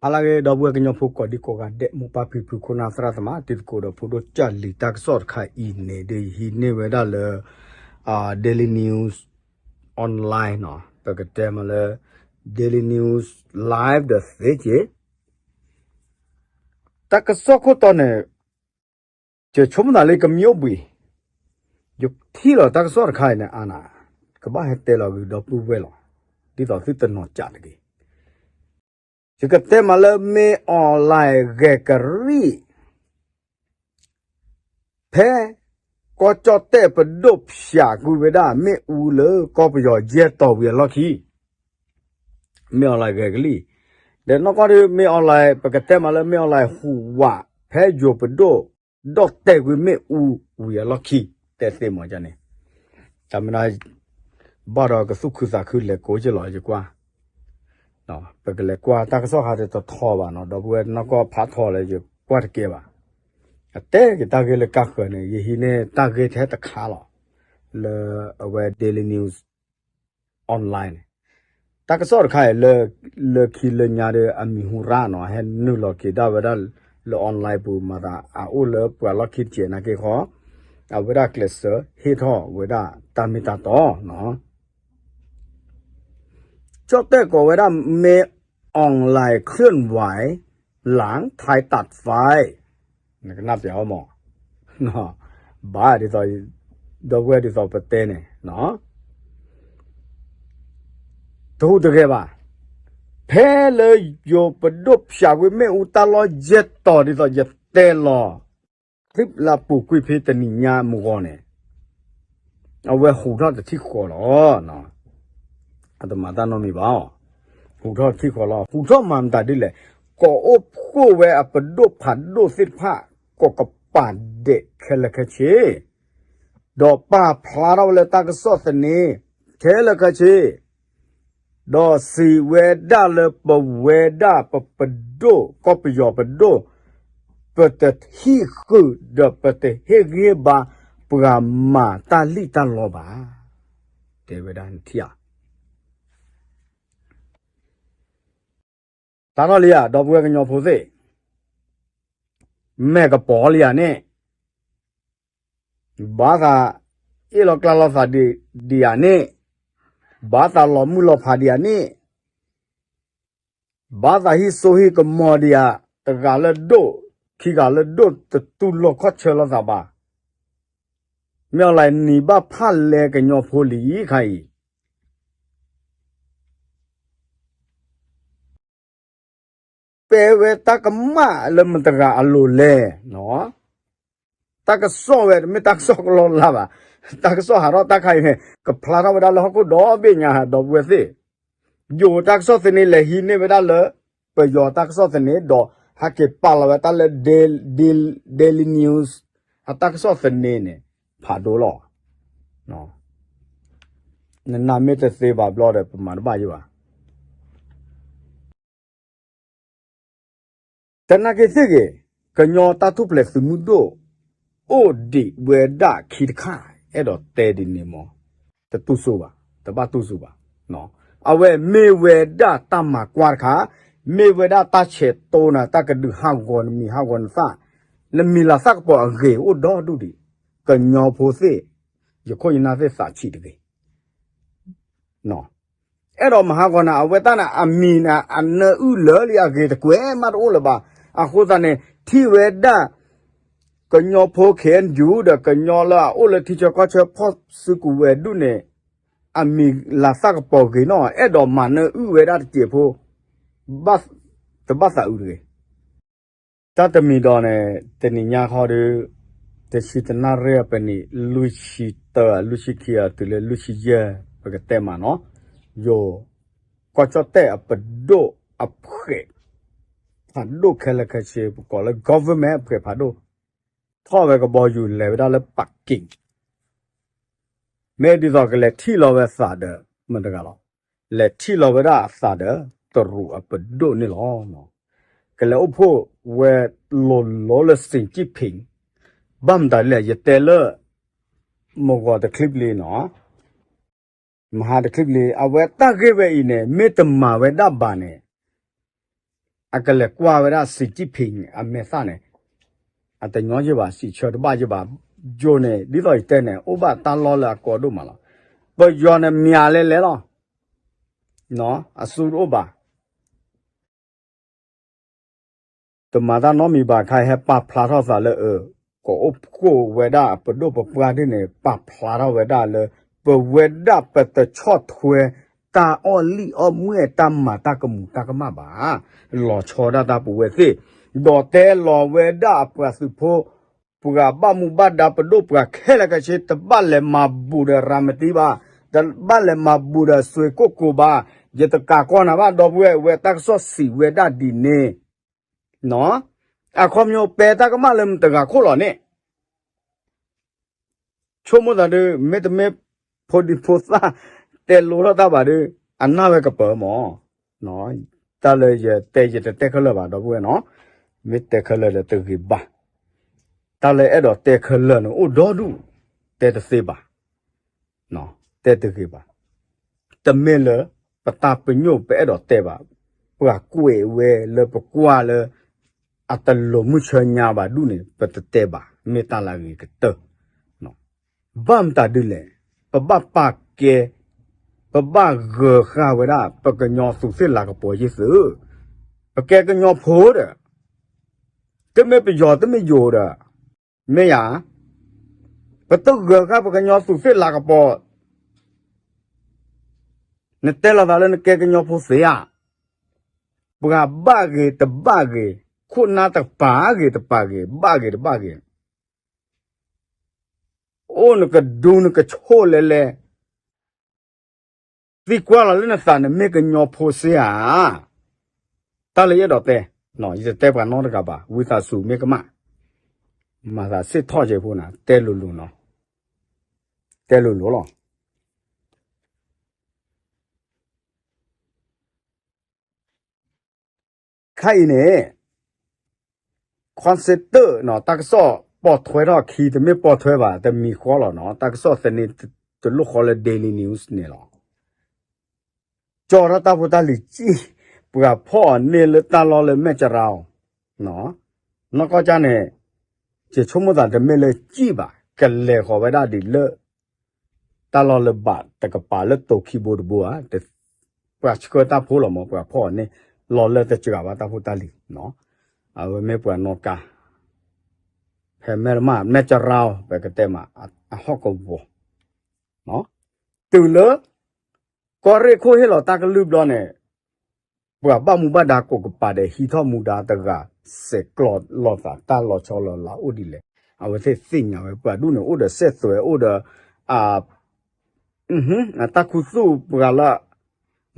ဟါလၢအဂ့ၤ ဒီပုၢ်ဝဲၢ်ကညီဖိကိးဒံကိးဂၤဒဲး မိၢ်ပၢ်ဖံဖု ခိၣ်နၢ်သရၣ်သမါ တံၤသကိးဒီးဖိဒိၣ်ကၢ်လံၤ တၢ်ကစီၣ်တခါအံၤန့ၣ် ဒ်ယဟံးန့ၢ်ဝဲဒၣ်လၢ Daily News Online နီၤ ပကတဲမးလၢ Daily News Live ဒီးသ့က့ၤ တၢ်ကစီၣ်ခိၣ်တီန့ၣ် ယဆိကမိၣ်သးလၢကမံအိၣ်ဘှံး, ယထံၣ်လီၤတၢ်ကစီၣ်တခါအံၤန့ၣ် အါနၤ, ကဘၣ်ဟဲတဲလီၤဂ့ၤဒီပုၢ်ဝဲၢ်လီၤ, ဒ်သိးသုတနီၤစးတဂ့ၤ. ယကတဲမးလၢ မင်းအောင်လှိုင် ဂဲၤကရံၣ် ဖဲ ကီၢ်ကၠီၣ်တဲၣ်ပဒိၣ်ဖၠးကွံာ်ဝဲဒၣ်မ့ၣ်အူလၢကီၢ်ပယီၤယဲၢ်တီၤဝံၤအလီၢ်ခံ မင်းအောင်လှိုင် ဂဲၤကလံၣ်, ဒီးနီၢ်ကီၢ်ဒုး မင်းအောင်လှိုင် ပကတဲမးလၢ မင်းအောင်လှိုင် ဟူးဝး ဖဲယိၤပဒိၣ် ဒီၣ်တဲာ်ကွံာ်မ့ၣ်အူဝံၤအလီၢ်ခံ တဲသ့မးန့ၣ်, တၢ်မ့ၢ်ဒၣ် ဘၣ်ဒီးကသူၣ်ခုသးခုလဲၤကိးက့ၤလီၤ ယကွၢ်, ပကလဲၤကွၢ်တၢ်ကစီၣ်ခါတထီဘၣ်နီၤ, ဒီပုၢ်ဝဲၢ်နီၢ်ကီၢ်ဖးထီလၢယကွၢ်တကဲဘၣ်, အတဲက့ၤတၢ်ဂ့ၢ်လၢကါဃၢၤန့ၣ် ယဟံးန့ၢ်တၢ်ဂ့ၢ်ထဲတခါလီၤ, လၢအဝဲ Daily News Online န့ၣ်, တၢ်ကစီၣ်တခါအံၤ လၢခံလၢညါဒီး အမံၤဟူရၣ်နီၤ ဟဲနုာ်လီၤက့ၤဒၣ်ဝဲဒၣ်လၢ online ပူၤ မၤသးအအိၣ်လၢပှၤလီၢ်ခံတစဲးနာ်က့ဃီ, အဝဲဒၣ်ကျဲးစၢးဟ့ၣ်ထီၣ်ဝဲဒၣ်တၢ်မ့ၢ်တၢ်တီနီၤ ကၠီၣ်တဲၣ်ကိးဝဲဒၣ် မင်းအောင်လှိုင်เคลื่อนไหวหลังไทยตัดไฟ နကနၣ်ပျးအီၤမး, ဘၣ်ဒ်သိး ဒီပုၢ်ဝဲၢ်ဒ်သိးပတဲန့ၣ် တဟူးတဂဲၤဘၣ်, ဖဲလၢယိၤပဒိၣ်ဖၠးကွံာ်မ့ၣ်အူတၢ်လီၢ်ယဲၢ်တီၤဒ်သိးယတဲလီၤ ချံလၢပူၤကွံာ်ဖဲတနံၤညါမုၢ်ဂီၤန့ၣ်, အဝဲဟူးထီၣ်တထံၣ်ဃီလီၤ. အတမၤတၢ်နီတမံၤဘၣ်, ဟူးထီၣ်တထံၣ်ဃီလီၤ. ဟူးထီၣ်မၤမတၤဒ်လဲၣ်, ကိးအိၣ်ဖှိၣ်ဝဲအပဒိၣ်ဖးဒိၣ်သ့ၣ်တဖၣ် ကိးကပၤဒဲးခဲလၢာ်ခဲဆ့ ဒီးပာ်ဖျါထီၣ်ဝဲလၢတၢ်ကစီၣ်သန့ ခဲလၢာ်ခဲဆ့ ဒီးစံးဝဲဒၣ်လၢပဝဲဒၣ်ပပဒိၣ် ကီၢ်ပယီၤပဒိၣ် ပတဟံးဃုာ်ဒီးပတဟ့ၣ်ဂံၢ်ဘါပှၤမၤတၢ်လံၣ်တၢ်လီဘၣ်, တဲဝဲဒၣ်နထံၣ်ဧါ တၢ်ထီၣ်လံဧါ ဒီပုၢ်ဝဲၢ်ကညီဖိသ့ၣ်, မဲာ်ကပီၤလံဧါန့ၣ်, ဘၣ်သးအ့ၣ်လီၤကျါလီၤသးဒံးဧါန့ၣ်, ဘၣ်သးလီၤမုၢ်လီၤဖးဒံးဧါန့ၣ်, ဘၣ်သးဟံးစိဟံးကမီၤဒံးဧါ, တဂၤလၢဒိၣ်, ခံဂၤလၢဒိၣ်တတူၢ်လိာ်ခီၣ်ဆၢလိာ်သးဘၣ်, မ့ၢ်အီၤလၢနံၤဘၣ်ဖၣ်လဲကညီဖိလံခါအံၤ ပဲဝဲတၢ်ကမၣ်လၢမတၤတဂၤအလိၤလဲၣ်, တၢ်ကစီၣ်ဝဲ တမ့ၢ်တၢ်ကစီၣ်ကလီလၢ်ဘၣ်, တၢ်ကစီၣ်ဟးထီၣ်တၢ်ခါအံၤန့ၣ် ကဖျါထီၣ်ဝဲဒၣ်လၢဟီၣ်ခိၣ်ဒီဘ့ၣ်ညါ ဒီပုၢ်ဝဲၢ်သ့ၣ်, ယိၤတၢ်ကစီၣ်သန့လဲၤဟံးန့ၢ်ဝဲဒၣ်လၢ ပယီၤတၢ်ကစီၣ်သန့ ဒီးဟဲက့ၤပာ်လီၤဝဲတၢ်လၢ Daily News အတၢ်ကစီၣ်သန့န့ၣ် ဖးဒိၣ်လီၤ. နနာ်မ့ၢ်တသ့ဘၣ်ဘျီဒီး ပမၤတဘၣ်ယဘၣ်. တနာ်က့ၤသ့ၣ်ဂ့ၤ, ကညီတၢ်ထူၣ်ဖျဲးသုးမုၢ်ဒိၣ် အိၣ်ဒံးဝဲဒၣ်ခံတခါ, အဲၣ်ဒိးတဲဒ်န့ၣ်မး, တတူၢ်စိဘၣ်, တဘၣ်တူၢ်စိဘၣ်. အဝဲမ့ၢ်ဝဲဒၣ်တၢ်မၤကွၢ်တခါ, မ့ၢ်ဝဲဒၣ်တၢ်ဆဲးတိနၤ တၢ်ကဒုးဟးဂီၤနမံၤဟးဂီၤနသၣ်, နမံၤလၤသၣ်ကပီၤအဂ့ၤအိၣ်ဒီဒူၣ်ဒံး, ကညီဖိသ့ၣ်, ယခိၣ်ယနၢ်သ့ၣ်သးဆံးတဂ့ၤ အဲၣ်ဒိးမၤဟးဂီၤနၤ အဝဲတၢ်န့ၣ် အမံၤန့ၣ် အနၢအုၣ်လၢာ်လံအဂ့ၤတကွဲးမးတအိၣ်လၢၤဘၣ်. အဃိသတးန့ၣ် ထံၣ်ဝဲဒၣ် ကညီဖိ ခ့ၣ်အဲၣ်ယူၣ် ဒီးကညီလၢအအိၣ်လၢထံဆၢကီၢ်ဆၢဖီၣ်စုကဝဲၤဒူၣ်န့ၣ် အမံၤလၤသၣ်ကပီၤဂ့ၤနီၣ် အဲၣ်ဒိးမၤနၢအုၣ်ဝဲဒၣ်တစဲးဖိ တဘၣ်သးအုးတဂ့ၤ တၢ်တမံၤဒီးန့ၣ် တနံၤညါခီဒီး တဆံတနၣ်ရံၣ်အပနံး လွံၢ်ဆံတၢ လွံၢ်ဆံခံ တုၤလၢလွံၢ်ဆံယဲၢ် ပကတဲမးနီၤ, ယိၤ ကီၢ်ကၠီၣ်တဲၣ်အပဒိၣ်အဖှဲး ဖးဒိၣ်ခဲလၢာ်ခဲဆ့ ပကိးလၢ government အဖှဲးဖးဒိၣ် ထီၣ်ဝဲကဘီယူၤ လဲၤဝဲဒၣ်လၢ Peking မ့ၢ်ဒ်သိးကလဲၤထံၣ်လီၤဝဲသးဒီး မတၤတဂၤလီၤ, လဲၤထံၣ်လီၤဝဲဒၣ်အသးဒီး တရူးအပဒိၣ်န့ၣ်လီၤ. ကလဲၤအိၣ်ဖှိၣ်ဝဲလိၤလိၤလၢ Xi Jinping ဘၣ်မတၤလဲၣ် ယတဲလၢ မုၢ်ဂီၤတချံပျ့ၤနီၤ, မဟါတချံပျ့ၤ အဝဲတၢ်ဂ့ၢ်ဝဲအံၤန့ၣ် မ့ၢ်တမၤဝဲဒၣ်ဘၣ်န့ၣ် အကလဲၤကွၢ်ဝဲဒၣ် Xi Jinping အမဲာ်သၣ်န့ၣ် အတညီယ့ၢ်ဘၣ် စံးဆၢတဘၣ်ယ့ၢ်ဘၣ်, ယိၤန့ၣ် ဒ်သိးယတဲန့ၣ် အိၣ်ဘၣ်တၢ်လီၢ်လၢအကီဒိၣ်မးလီၤ. ပယီၤန့ၣ်မၠးလဲၤလဲၤလီၤ, အစုတအိၣ်ဘၣ် တမၤတၢ်နီတမံၤဘၣ်ခါ ဟဲပာ်ဖျါထီၣ်သးလၢအ ကအိၣ်ဖှိၣ်ဝဲဒၣ်ပဒိၣ်ပပှၢ်ဒ်န့ၣ် ပာ်ဖျါထီၣ်ဝဲဒၣ်လၢ ပဝဲဒၣ်ပတဆီၣ်ထွဲ တၢ်အီၣ်လံၣ်အီၣ်မှဲၣ် တၢ်မၤတၢ်ကမူၤတၢ်ကမၣ်ဘၣ်. လီၤဆီဒၣ်တၢ်ပဝဲသ့ၣ်, ဒီးတဲလီၤဝဲဒၣ်အပှၤသုးဖိ ပှၤဘၣ်မူဘၣ်ဒါပဒိၣ်ပှၤခဲလၢာ်ခဲဆ့ တဘၣ်လဲၤမၤဘူးဒီးရၤမတံဘၣ်, တဘၣ်လဲၤမၤဘူးဒီးစွ့ကိၣ်ကိၤဘၣ်, ယတကးကီနၤဘၣ် ဒီပုၢ်ဝဲၢ် ဝဲတၢ်ကစီၣ်စံးဝဲဒၣ်ဒ်န့ၣ်, အခီပညီပဲတၢ်ကမၣ်လၢမတဂၤခိၣ်လီၤန့ၣ် ဆိကမိၣ်သးဒုး မ့တမ့ၢ်ဖိဒံဖိသၣ် တဲလိထီၣ်တၢ်ဘၣ်ဒုး အနၢ်ဝဲကပၢၤမး, တၢ်လၢယတဲယတတဲခဲလၢာ်ဘၣ် ဒီပုၢ်ဝဲၢ်နီၤ, မ့ၢ်တဲခဲလၢာ်ဒီးတဂ့ၤဘၣ်, တၢ်လၢအဲၣ်ဒိးတဲခဲလၢာ်န့ၣ် အိၣ်ဒီဒူၣ်, တဲတသ့ဘၣ်, တဲတဂ့ၤဘၣ်, တမ့ၢ်လၢ ပတၢ်ပညိၣ်ပအဲၣ်ဒိးတဲဘၣ်, ပှၤကွဲးဝဲလၢပကွၢ်လၢ အတလိၤမုၢ်ဆၢညါဘၣ်ဒူၣ်န့ၣ် ပတတဲဘၣ်, မ့ၢ်တၢ်လၢအဂ့ၤကတၢၢ်, ဘၣ်မတၤဒ်လဲၣ်, ပဘၣ်ပာ်ကဲ, ပဘၣ်ဂၢၤဃာ်ဝဲဒၣ် ပကညီသူးသ့ၣ်လၤကပီၤယ့ၢ်သု, ပကဲကညီဖိဒီး တမ့ၢ်ပယီၤတမ့ၢ်ယိၤဒီး, မ့ၢ်ယၤ, ပတဂၢၤဃာ်ပကညီသူးသ့ၣ်လၤကပီၤ, နတဲလီၤသးလၢနကဲကညီဖိသ့ဧါ, ပှၤဘၣ်ဂ့ၤတဘၣ်ဂ့ၤ, ခိၣ်နၢ်တပာ်ဂ့ၤတပာ်ဂ့ၤ, ဘၣ်ဂ့ၤတဘၣ်ဂ့ၤ အိၣ်နကဒူနကဆိၣ်လဲၤလဲၤ, သံကွၢ်လီၤလၢနသးန့ၣ်မ့ၢ်ကညီဖိစ့ဧါ, တၢ်လၢယအဲၣ်ဒိးတဲ, ယတတဲပှၤနီတဂၤဘၣ်, ဝံသးစူၤမ့ၢ်ကမၣ်, မၤသးစ့ၢ်ထီၣ်ကဲဖိနၤ, တဲလိၤလိၤနီၤ, တဲလိၤလိၤလီၤ. ခါအံၤန့ၣ် ခီစ့တၢၣ်နီၤ တၢ်ကစီၣ်ပိာ်ထွဲထီၣ်ခံ တမ့ၢ်ပိာ်ထွဲဘၣ် တမံၤဃီလီၤနီၤ တၢ်ကစီၣ်သန့တလိၣ်ဃီလၢ Daily News န့ၣ်လီၤ. ကၠီထီၣ်တၢ်ဖိတၢ်လံၤကံၣ် ပှၤဖီၣ်အီၤန့ၢ်လၢတၢ်လီၢ်လၢမဲၢ်ကရၢ် နီၢ်ကီၢ်ကၢ်န့ၣ် ယဆိကမိၣ်သးတမ့ၢ်လၢကံၣ်ဘၣ် ကလဲၤဃီၤဝဲဒၣ်ဒ်လၢ တၢ်လီၢ်လၢဘၣ်တကပၤလၢတိၤခံဘိတဘိဧါ, ပှၤဆှၢတၢ်ဖိလီၤမး ပှၤဖီၣ်အီၤန့ၢ် လီၤလၢတစှၤဘၣ်တၢ်ဖိတၢ်လံၤ, အဝဲမ့ၢ်ပှၤနီၢ်ကါ ဖဲမဲၢ်တမး မဲၢ်ကရၢ် ပကတဲမး အဟီၣ်ကဝီၤ တုၤလၢ ကီၢ်ရ့ၣ်ခိၣ်ဟ့ၣ်လီၤတၢ်ကလုၢ်ဘျီန့ၣ် ပှၤဘၣ်မူဘၣ်ဒါကိးကပၤဒီး ဟံးထီၣ်မူဒါတဂၤ စဲးကျိးလိာ်သး တၢ်လီၤဆီလီၤလးအိၣ်ဒ်လဲၣ် အဝဲသ့ၣ်သ့ၣ်ညါဝဲ ပှၤဒူၣ်န့ၣ် အိၣ်ဒီးစဲးသွဲး အိၣ်ဒီး အတၢ်ခူသူၣ်ပှၤလၢ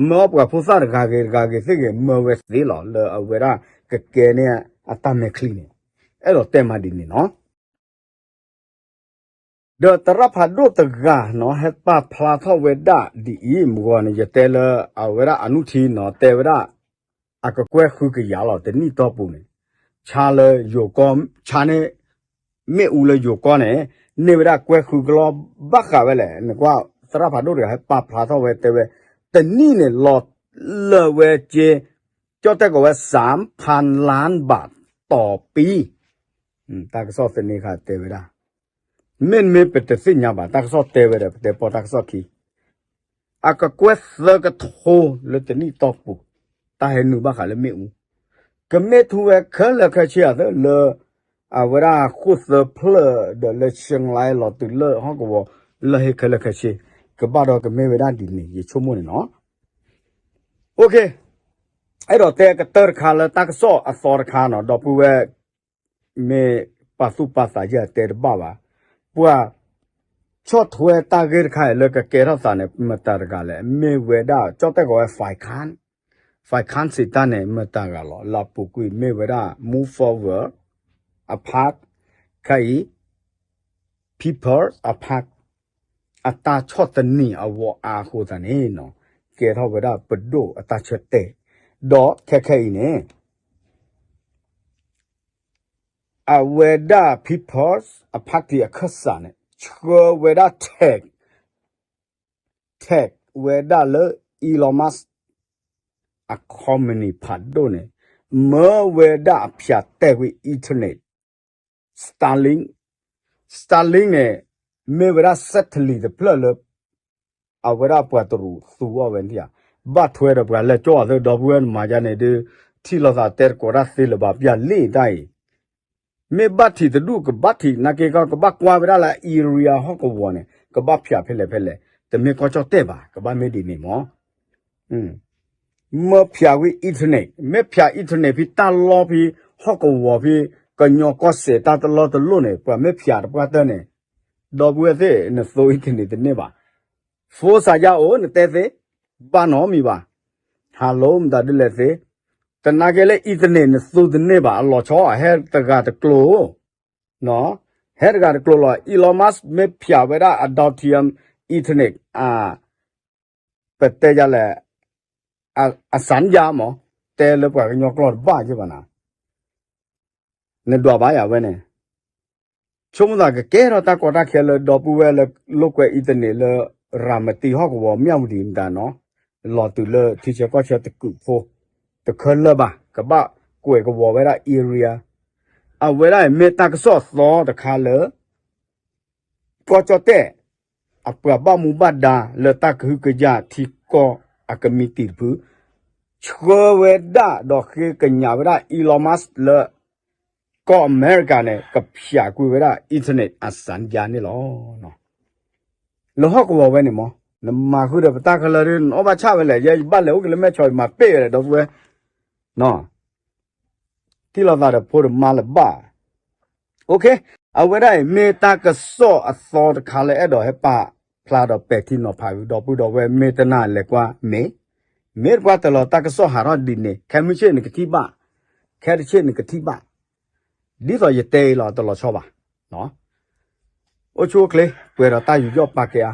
မၢအီၣ်ပှၤဖိသၣ်တဂၤဂ့ၤတဂၤဂ့ၤသ့ၣ်ဂ့ၤ မၢဝဲသ့လီၤ လၢအဝဲဒၣ်ကကဲန့ၢ်အတၢ်မဲာ်ချံန့ၣ် အဲၣ်ဒိးတဲမးဒ်န့ၣ်နီၤ. ဒီးသရၣ်ဖးဒိၣ်တဂၤနီၤ ဟဲပာ်ဖျါထီၣ်ဝဲဒၣ်ဒ်အံၤ မုၢ်ဂီၤန့ၣ် ယတဲလၢအဝဲဒၣ်အနုထံနီၤ တဲဝဲဒၣ် အကကွဲၢ်ဃုကယၤလီၤ တနံၣ်တီၢ်ပူၤန့ၣ် ဆါလၢယိၤကီၢ် ဆါန့ၢ် မ့ၣ်အူလၢယိၤကီၢ်န့ၣ် န့ၢ်ဝဲဒၣ်ကွဲၢ်ဃုကလီၢ်ဘၣ်ဃးဝဲလဲၣ် နကွၢ် သရၣ်ဖးဒိၣ်တဂၤဟဲပာ်ဖျါထီၣ်ဝဲတဲဝဲ တနံၣ်န့ၣ် လီၤလၢာ်ဝဲက့ ကၠီၣ်တဲၣ်ကိးဝဲ စၣ်ဖၣ်လၣ်ဘၣ်တီၤပံ တၢ်ကစီၣ်သန့ခါတဲဝဲဒၣ် မ့တမ့ၢ်ပတသ့ၣ်ညါဘၣ် တၢ်ကစီၣ်တဲဝဲဒီး ပတဲပီၢ်တၢ်ကစီၣ်ခံ အကကွဲၢ်သၢကထိလၢတနံၣ်တီၢ်ပူၤ တၢ်ဟဲနုာ်ဘၣ်ဃးလၢမ့ၣ်အူ ကမ့ၢ်ထူဝဲခဲလၢာ်ခဲဆ့အသးလၢ အဝဲဒၣ်ဃိၣ်သၢဖျၢၣ်ဒီးလၢ ရှၢၣ်လါ လီၤတုၤလၢဟီၣ်ကဝီၤ လၢဟ့ၣ်ခဲလၢာ်ခဲဆ့ ကဘၣ်ဒီးကမ့ၢ်ဝဲဒၣ်ဒ်န့ၣ် ယဆိကမိၣ်န့ၣ်နီၤ အဲၣ်ဒိးတဲကတၢၢ်တခါလၢတၢ်ကစီၣ်အသီတခါနီၤ ဒီပုၢ်ဝဲၢ် မ့ၢ်ပာ်သူၣ်ပာ်သးယတဲတဘၣ်ဘၣ် ပှၤ ဆီၣ်ထွဲတၢ်ဂ့ၢ်တခါအံၤလၢကကဲထီၣ်သးန့ၣ် မတၤတဂၤလဲၣ် မ့ၢ်ဝဲဒၣ် ကၠီၣ်တဲၣ်ကိးဝဲ Fai Khan, Fai Khan စံးတၢ်န့ၣ်မတၤတဂၤလီၤ လၢအပူၤကွံာ်မ့ၢ်ဝဲဒၣ် Move Forward အ park ခဲအံၤ People အ park အတၢ်ဆီၣ်သနံးအဝီအါအဃိသတးန့ၣ်နီၤ ကဲထီၣ်ဝဲဒၣ်ပဒိၣ်အတၢ်ဆၢတဲာ် ဒီးခဲခဲအံၤန့ၣ် အဝဲဒၣ် People's အ party အခၢၣ်စးန့ၣ် ဆှၢဝဲဒၣ် tag tag ဝဲဒၣ်လၢ Elon Musk အ company ဖးဒိၣ်န့ၣ် မၢဝဲဒၣ်အဖၠးတဲာ်ကွံာ် internet, Starlink, Starlink န့ၣ် မ့ၢ်ဝဲဒၣ် satellite တဖျၢၣ်လၢ အဝဲဒၣ်ပှၤတရူးသူအီၤဝဲန့ၣ်ဧါ, ဘၣ်ထွဲဒီးပှၤလဲၤကၠီအီၤသ့ ဒီပုၢ်ဝဲၢ်နမၤယါန့ၣ်ဒုး ထံၣ်လိာ်သးတဲတကိးတၢ်သ့လၢၤဘၣ် ပျၢ်လ့ၣ်တၢ်အံၤ မ့ၢ်ဘၣ်ထံးတဒူၣ်ကဘၣ်ထံး နာ်က့ကီး ကဘၣ်ကွၢ်ဝဲဒၣ်လၢ area ဟီၣ်ကဝီၤန့ၣ် ကဘၣ်ဖၠးဖဲလဲၣ်ဖဲလဲၣ် တမ့ၢ်ကီၢ်ကၠီၣ်တဲၣ်ဘၣ် ကဘၣ်မ့ၢ်ဒ်န့ၣ်မး မၢဖၠးကွံာ် internet, မ့ၢ်ဖၠး internet ဖဲတၢ်လီၢ်ဖဲ ဟီၣ်ကဝီၤဖဲ ကညီကီၢ်စဲၣ်တၢ်တလီၢ်တလီၢ်န့ၣ် ပှၤမ့ၢ်ဖၠးတပှၢ်တၢၢ်န့ၣ် ဒီပုၢ်ဝဲၢ်သ့ၣ် နသိ internet တန့ၢ်ဘၣ်. phone စးယါအိၣ် နတဲသ့, ဘၣ်နီတမံၤဘၣ်. hello မတၤဒ်လဲၣ်သ့, တနာ်က့လၢ internet နသိတန့ၢ်ဘၣ် အလီၤဆီ အဟဲတဂၤတကျိၤ ဟဲတဂၤတကျိၤလီၤ. Elon Musk မ့ၢ်ဖၠးဝဲဒၣ် အ down ထံ internet အ ပတဲယလဲၣ် အ สัญญา မး တဲလၢပှၤကညီကျိာ်တဘၣ်ယဲဘၣ်နၤ, နဒွးဘၣ်ယၤဝဲန့ၣ် ဆိကမိၣ်သးကကဲထီၣ်တၢ်ကီတၢ်ခဲလၢဒီပုၢ်ဝဲၢ်လၢလိာ်ကွဲ internet လၢ ရၤမတံဟီၣ်ကဝီၤ မၠၣ်ဝတံၤမတၤနီၤ, လီၤတုၤလၢထံဆၢကီၢ်ဆၢတကုးဖိ တခဲလၢာ်ဘၣ် ကဘၣ်ကွဲးကဝီၤဝဲဒၣ် area အဝဲဒၣ်မ့ၢ်တၢ်ကစီၣ်အသီတခါလၢ ကီၢ်ကၠီၣ်တဲၣ် အပှၤဘၣ်မူဘၣ်ဒါလၢတၢ်ကဟုကယာ်ထံကီၢ်အကမံးတံာ်တဖု ဆှၢဝဲဒၣ်ဒီးဃ့ကညးဝဲဒၣ် Elon Musk လၢ ကီၢ်အမဲရကၤန့ၣ် ကဖၠးကွံာ်ဝဲဒၣ် internet အ สัญญา န့ၣ်လီၤ. လၢဟီၣ်ကဝီၤဝဲန့ၣ်မး နမၤဃုာ်ဒီးပတၢ်ခဲလၢာ်ဒီး နအီၣ်ဘၣ်ဆၣ်ဝဲလဲၣ် ယဘၣ်လဲၤအိၣ်က့ၤလၢမဲၢ်ဆီး ယမၤပ့ၢ်ဝဲလဲၣ် ဒီပုၢ်ဝဲၢ် ထံၣ်လိာ်သးဒီးဖိတမါလၢၤဘၣ်. အဝဲဒၣ်အံၤမ့ၢ်တၢ်ကစီၣ်အသီတခါလၢအဲၣ်ဒိးဟဲပာ်ဖျါဒီးပဲာ်ထံနီၤဖးဝံၤ ဒီပုၢ်ဒီဝဲၢ် မ့ၢ်တနာ်လဲၤကွၢ်မ့ၢ်, မ့ၢ်တပှၢ်တၢၢ်လီၤ တၢ်ကစီၣ်ဟးထီၣ်ဒ်န့ၣ် ခဲမုၢ်ဆ့ၣ် နကထံၣ်ဘၣ်, ခဲတဆ့ၣ် နကထံၣ်ဘၣ်, ဒ်သိးယတဲအံၤလီၤ တလီၤဆီဘၣ်. အိၣ်ဆူၣ်အိၣ်ချ့ ပှဲၤဒီးတၢ်ယူးယီၣ်ပာ်ကဲအါ